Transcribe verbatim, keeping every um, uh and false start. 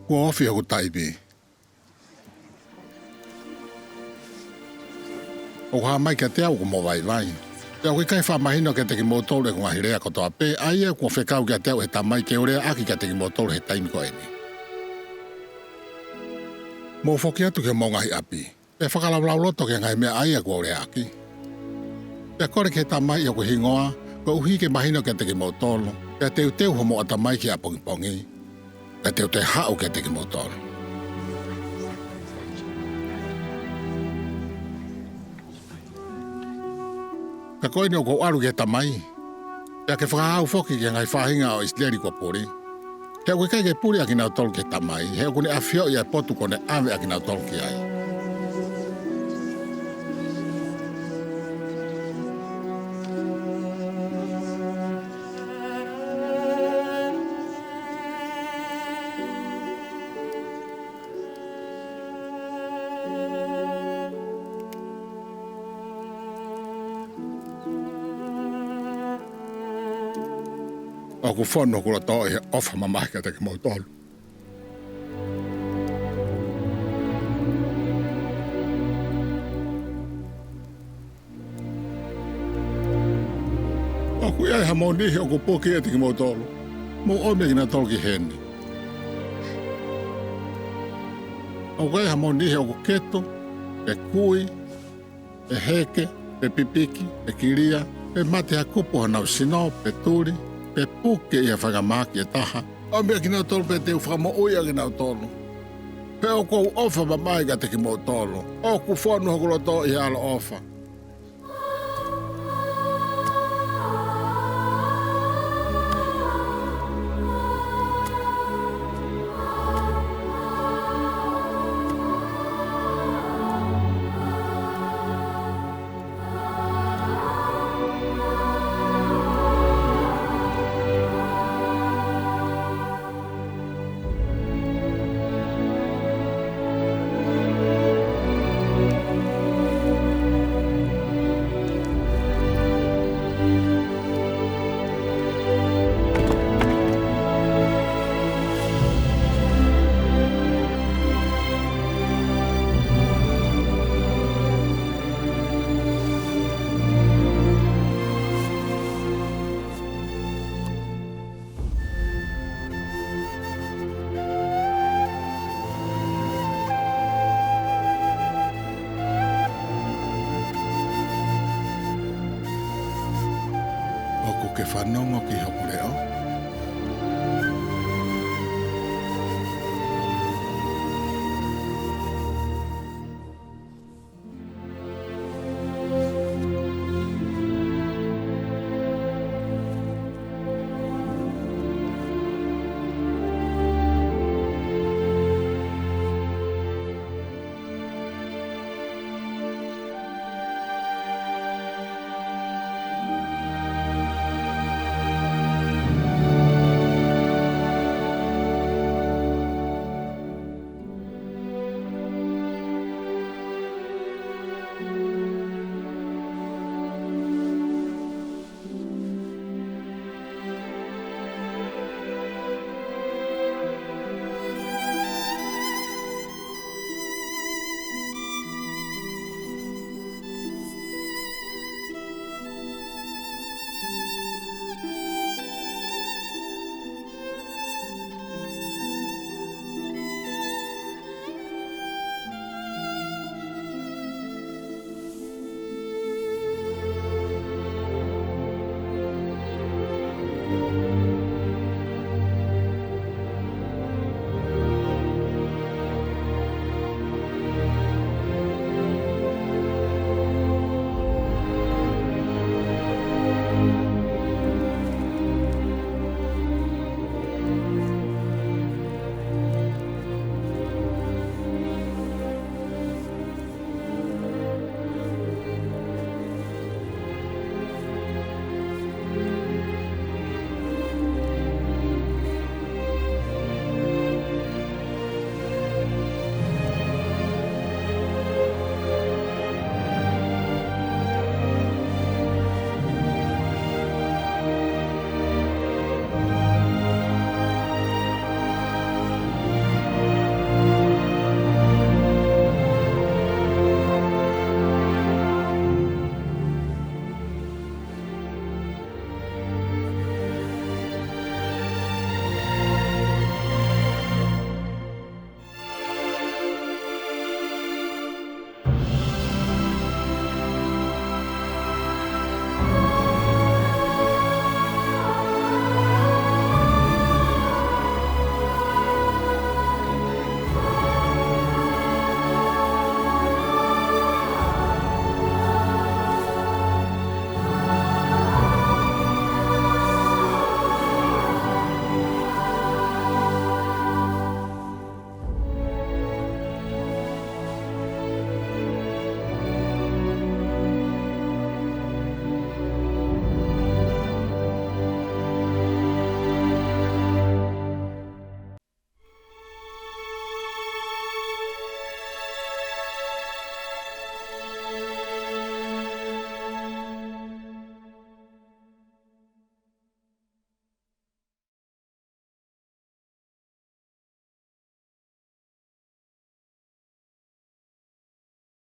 Kuo ofi hoku taimi. ʻOku hā mai kiate au ʻoku mou vaivai, pea ʻoku ʻikai faʻa mahino kiate kimoutolu ʻeku ngaahi lea kotoa pē, ʻa ia kuo fekau kiate au ʻe he Tamai ke u lea ʻaki kiate kimoutolu he taimi ko ʻeni. Mou foki atu ki homou ngaahi ʻapí, pea fakalaulauloto ki he ngaahi meʻa ʻa ia kuó u lea ʻakí. Pea kole ki he Tamai ʻi hoku hingoá, koeʻuhi ke mahino kiate kimoutolu, pea teuteu homou ʻatamaí ki he ʻapongipongí, pea te u toe haʻu kiate kimoutolu. Ka ko ʻeni ʻoku ou ʻalu ki he Tamaí, pea ke fakahā au foki ki he ngaahi faʻahinga ʻo ʻIsileli kuo pulí. He ʻoku ʻikai ke puli ʻa kinautolu ki he Tamaí, he ʻokú ne ʻafioʻi ʻa e potu kuó ne ʻave ʻa kinautolu ki aí. ʻOku fonu hoku lotó ʻi he ʻofa mamahi kiate kimoutolu. ʻOku ʻi ai hamou niʻihi ʻoku puke ʻiate kimoutolu? Mou ʻomi ʻa kinautolu ki heni. ʻOku ʻi ai hamou niʻihi ʻoku ketu, pe kui, pe heke, pe pipiki, pe kilia, pe mate ha kupu ʻo honau sinó, pe tuli, pe puke ʻi ha faingamahaki ʻe taha? ʻOmi ʻa kinautolu pea te u fakamoʻui ʻa kinautolu. He ʻoku ou ʻofa mamahi kiate kimoutolu. ʻOku fonu hoku lotó ʻi he ʻaloʻofa. ʻOkú ke fanongo ki hoku leʻó?